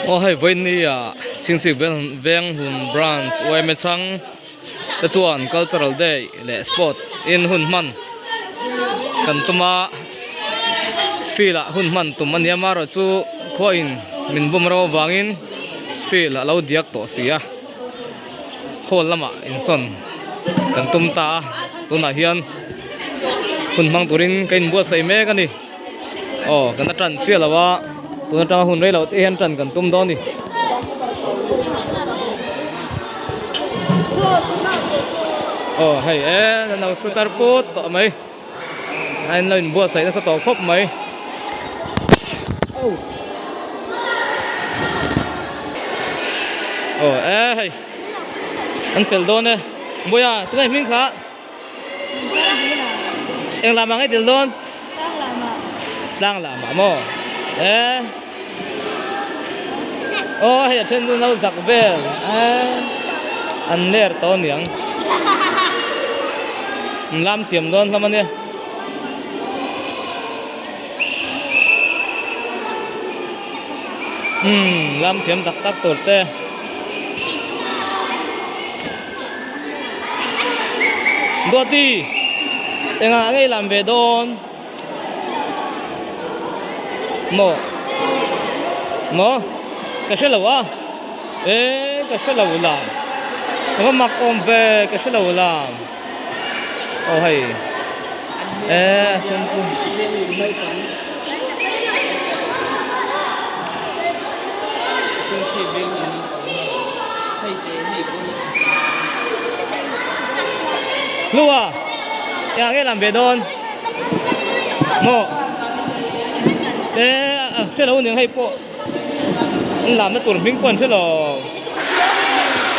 Aw hei vawiin ah Chhingchhip Venghun Branch yma chhang te chuan cultural day leh sport in hun hman kan tum a field ah hun hman tum a nia amaherawhchu khua in min bum ro avangin field a lo diak tawh si a hall lamah insawn kan tum ta a tunah hian hun hmang turin ka inbuatsaih mek a ni aw kan la tan chiah lo a tun atanga hun rei loh te hian tan kan tum dawn a ni. Aw hei e an lo thu tar put tawh mai a in lo inbuatsaih nasa tawh khawp mai. Aw e hei an fel dawn e Bawiha tunge hming kha. Eng lamah nge tel dawn? Tlang lamah. Tlang lamah maw? Eh. Aw hei a then chu no zak vel eh an ler tawh aniang. An lam thiam dawn hlawm ania. Umm lam thiam tak tak tur te. Duati engah ngei lam ve dawn maw maw ka hre lo a e ka hre lo lam ka va mak awm ve ka hre lo lam aw hei e a then chu. Lua engah nge lam ve dawn maw e a hre lo aniang hei pawh an lamna tur hming pawh an hre lo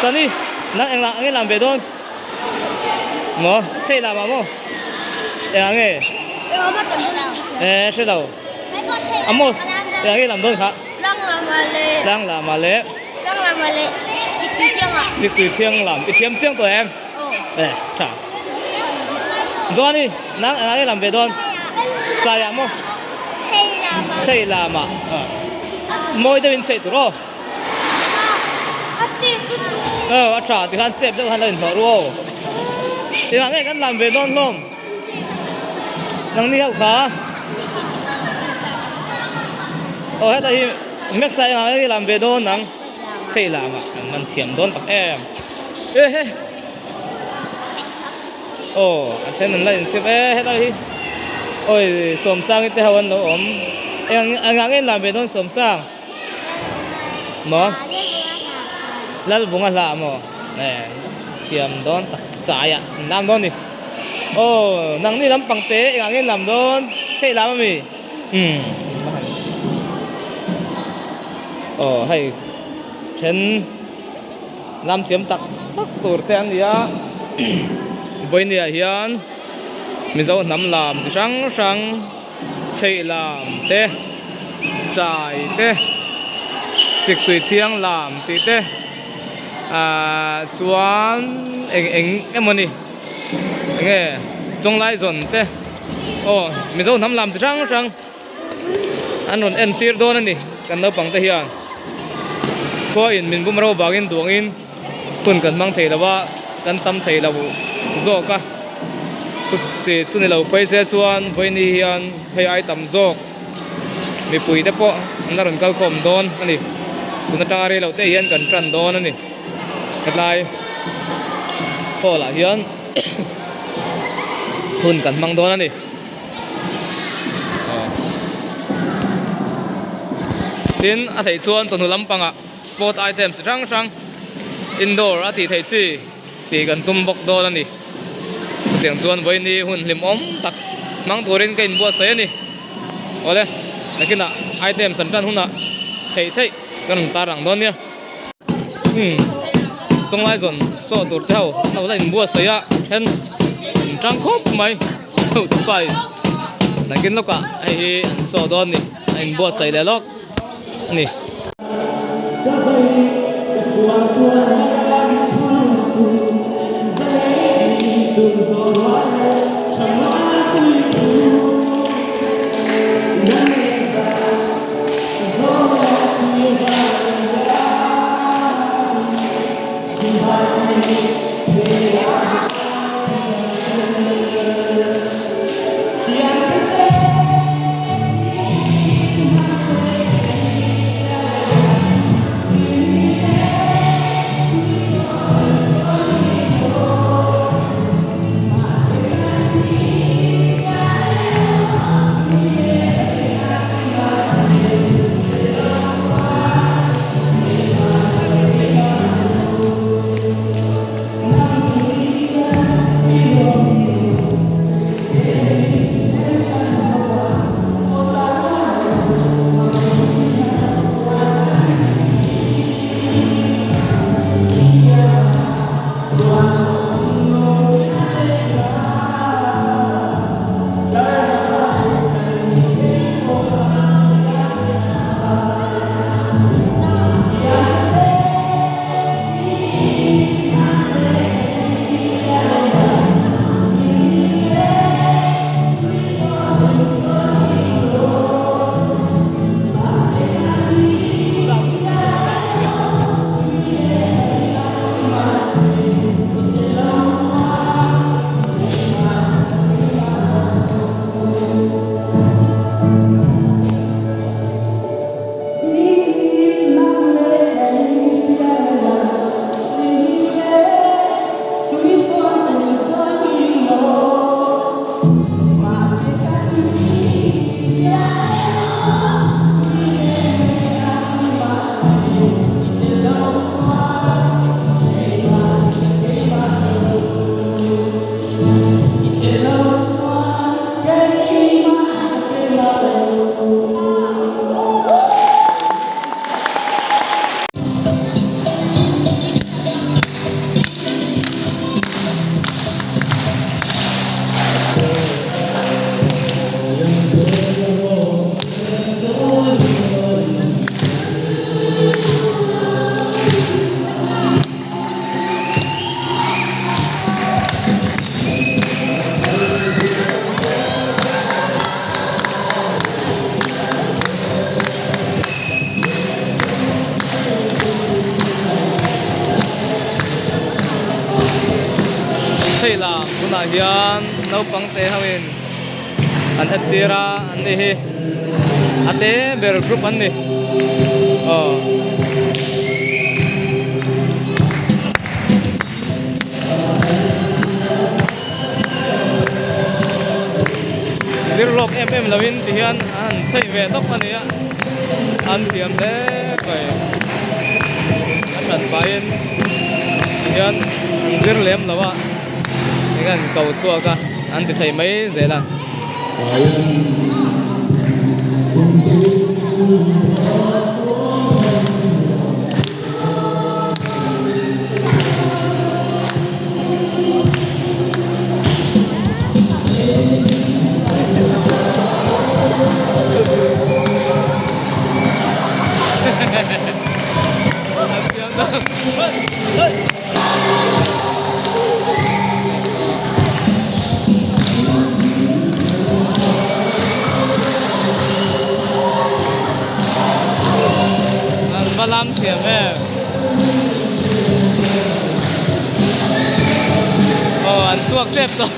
Sunny nang engah nge lam ve dawn maw chei lamah maw engah nge e hre lo Amos engah nge lam dawn kha. Tlang lamah leh. Tlang lamah leh Sikpui thiangah. Sikpui thiang lam. I thiam chiang tawh em? Aw. Eh, tha. Joani, nang engah nge lam ve dawn? Chaiah maw? Chei lamah. Chei lamah. Mawi deuhin chei tur aw. A chep lutuk. Aw, a tha. Tikhan chep deuh khan lo inhlawh ru aw. Engah nge kan lam ve dawn hlawm? Nangni ho kha. Aw heta hi Max ah engah nge lam ve dawn ang chei lamah an man thiam dawn tak em e he aw a then an la inchep e helai hi awi sawmsangi te ho an lo awm eng engah nge lam ve dawn sawmsang maw Lalvunga hla maw e thiam dawn tak chaiah an lam dawn a ni aw nangni lampang te engah nge lam dawn chei lam ami. Umm aw hei then lam thiam tak tak tur te an ni a vawinia hian mizo hnam lam chi hrang hrang chheih lam te chai te siktui thiang lam tih te ahh chuan eng eng emawni enge chawnglai zawn te. Aw Mizo hnam lam chi hrang hrang an rawn en tir dawn a ni kan naupang te hian khua in min bum ro vangin duangin hun kan hmang thei lo a kan tam thei lo zawk a chu chi chu ni lo phei se chuan vawiini hian hei ai tam zawk mipui te pawh an la rawn kal khawm dawn a ni tun atanga rei loh te hian kan tan dawn a ni hetlai hall ah hian. Hun kan hmang dawn a ni. Tin a theih chuan chawhnu lampangah sport items chi hrang hrang indoor a tih theih chi tih kan tum bawk dawn a ni. Chutiang chuan vawiini hun hlimawm tak hmang turin ka inbuatsaih a ni. Awle nakinah items an tan hunah theih theih kan rawn tar ang dawn nia. Umm chawnglai zawn saw tur te ho an lo la inbuatsaih a then an tang khawp mai pa in nakin lawkah hei hi an saw dawn a ni a inbuatsaih leh lawk a ni. Chei lam tunah hian naupang te ho in an entir a an ni hi a te ber group an ni aw. Zir lawk em em lo in ti hian an han chei ve tawp a ni a an thiam hle mai a hran pahin ti hian an zir lem lo a eng an ko chhuak a an ti thei mai zel a. An va lam thiam em aw an chhuak tep tawh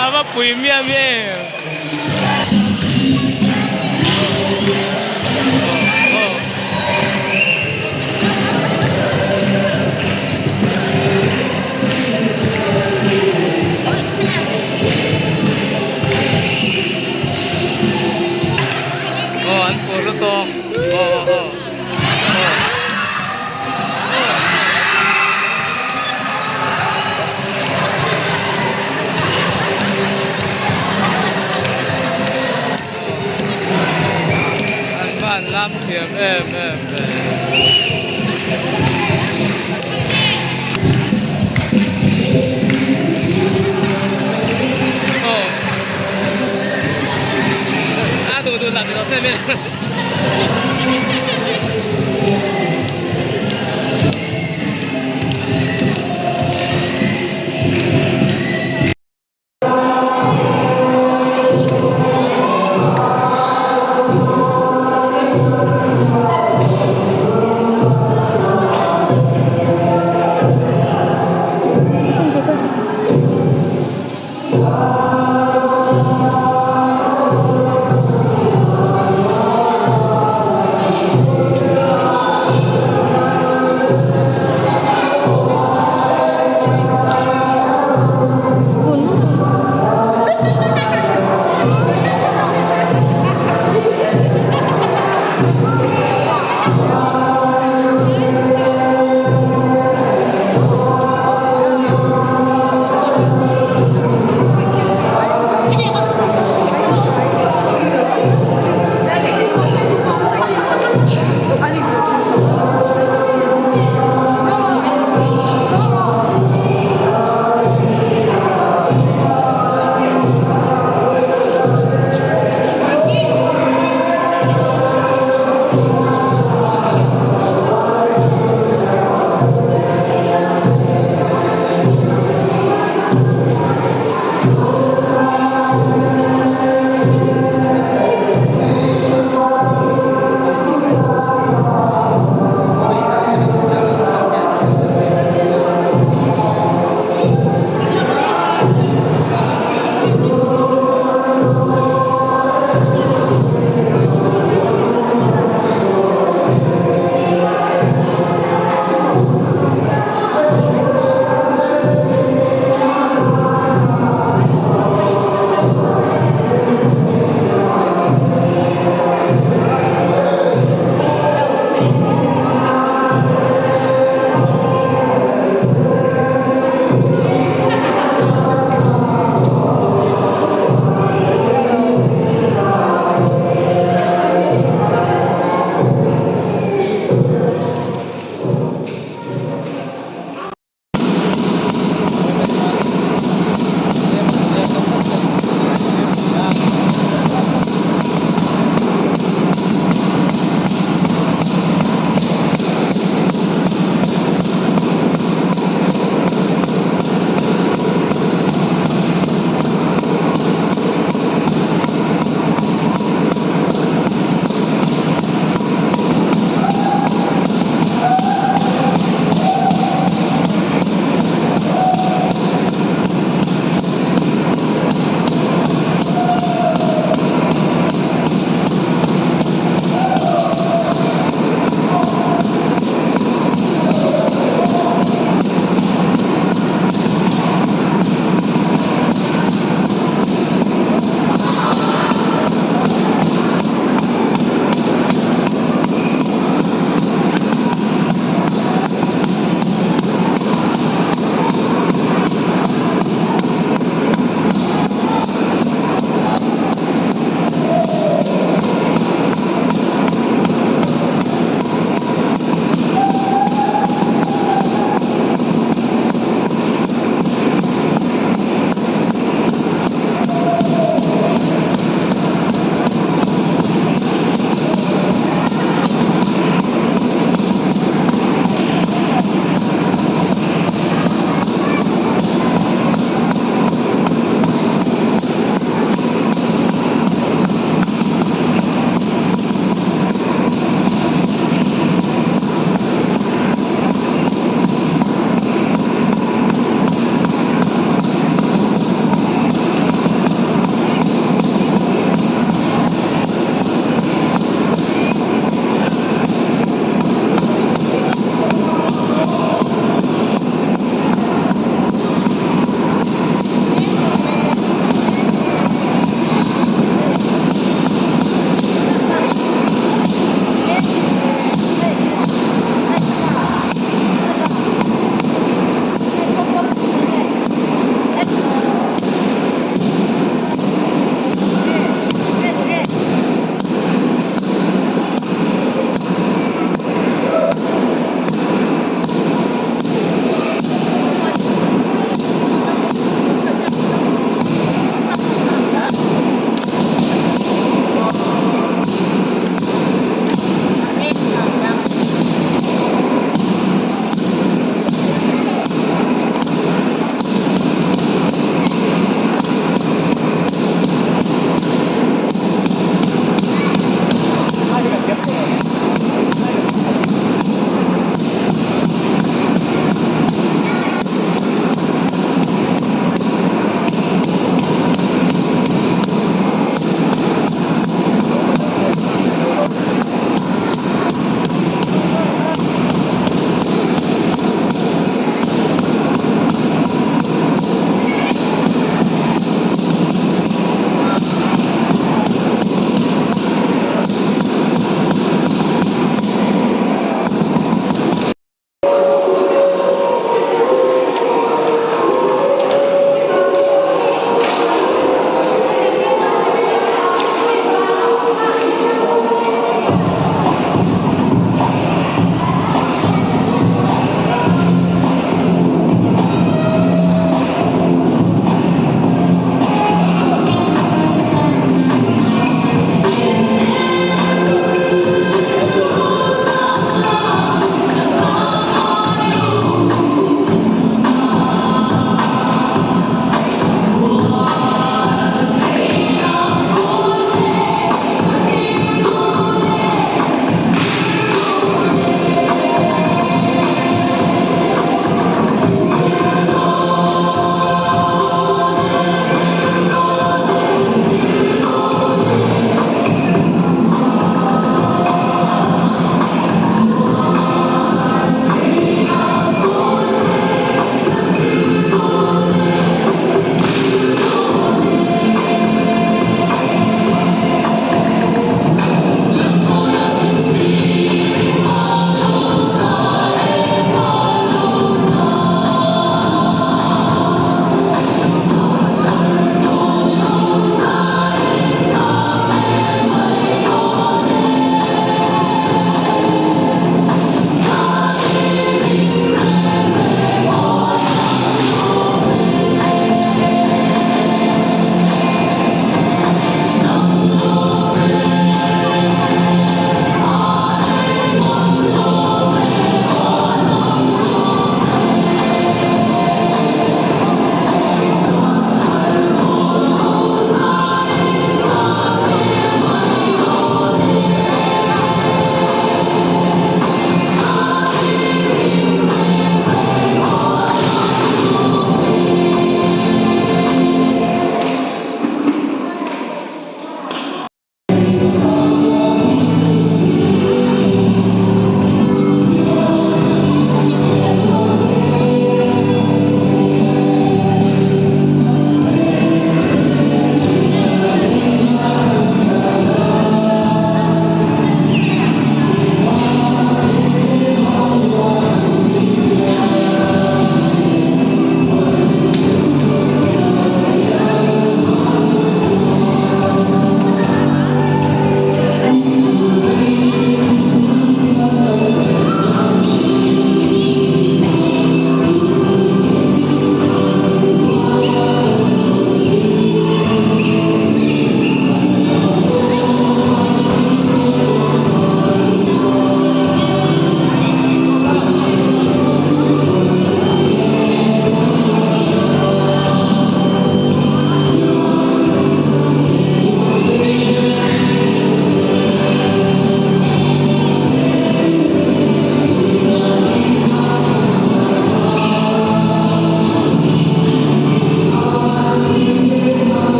A va pui miah miah em. Aw an phur lutuk aw aw aw. An van lam thiam em em ve. Aw. A duh duh lah ti lo che mi.